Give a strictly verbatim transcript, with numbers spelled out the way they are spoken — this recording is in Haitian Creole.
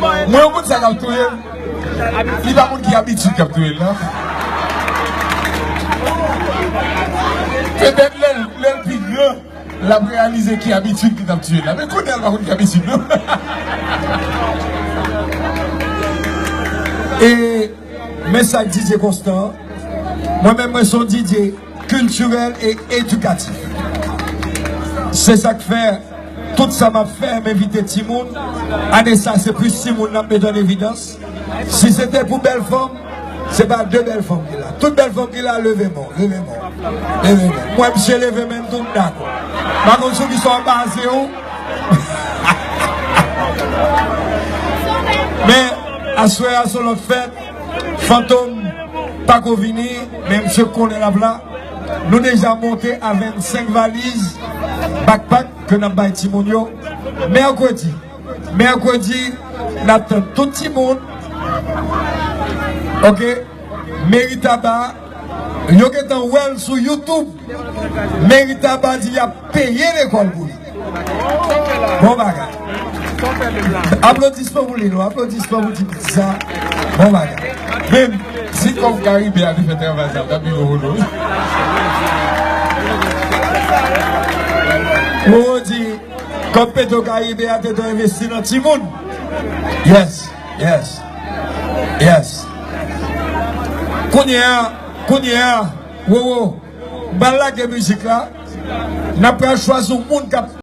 Mwen, yon moun sa k ap touye m, li pa konn ki abitid k ap touye l la. Petèt lè l, lè l pi gran, l ap reyalize ki abitid ki t ap touye l la. Men kounye a, l pa konn ki abitid, non. E, men sa k D J Constant, mwen menm, mwen se yon D J kiltirèl e edikatif. Se sa k fè, tout sa m ap fè, m envite timoun. Ane sa, se plis timoun n ap met an evidans. Si se te pou bèl fanm, se pa de bèl fanm ki la. Tout bèl fanm ki la, leve men w, leve men w, leve men w. Mwen, misye leve men m tou, m dakò. M pa konn sou kisa w baze w. Men, aswè a, se yon lòt fèt. Fantom pako vini, men misye konnen l ap la. Nou deja monte a vennsenk valiz, backpack, ke n ap bay timoun yo. Mèkredi, mèkredi, n ap tann tout timoun. Ok? Meritaba, yo gentan wè l sou YouTube. Meritaba di y ap peye lekòl pou li. Bon bagay. Aplodisman pou li, non. Aplodisman pou ti pitit sa. Bon bagay. Men, si kòm Karibe a te fè travay sa, t ap pi gwo pou nou. Ou di, kòm Petro Karibe a te dwe envesti nan timoun. Yes, yes, yes. Kounye a, kounye a, Wowo, m pral lage mizik la. N ap pral chwazi yon moun k ap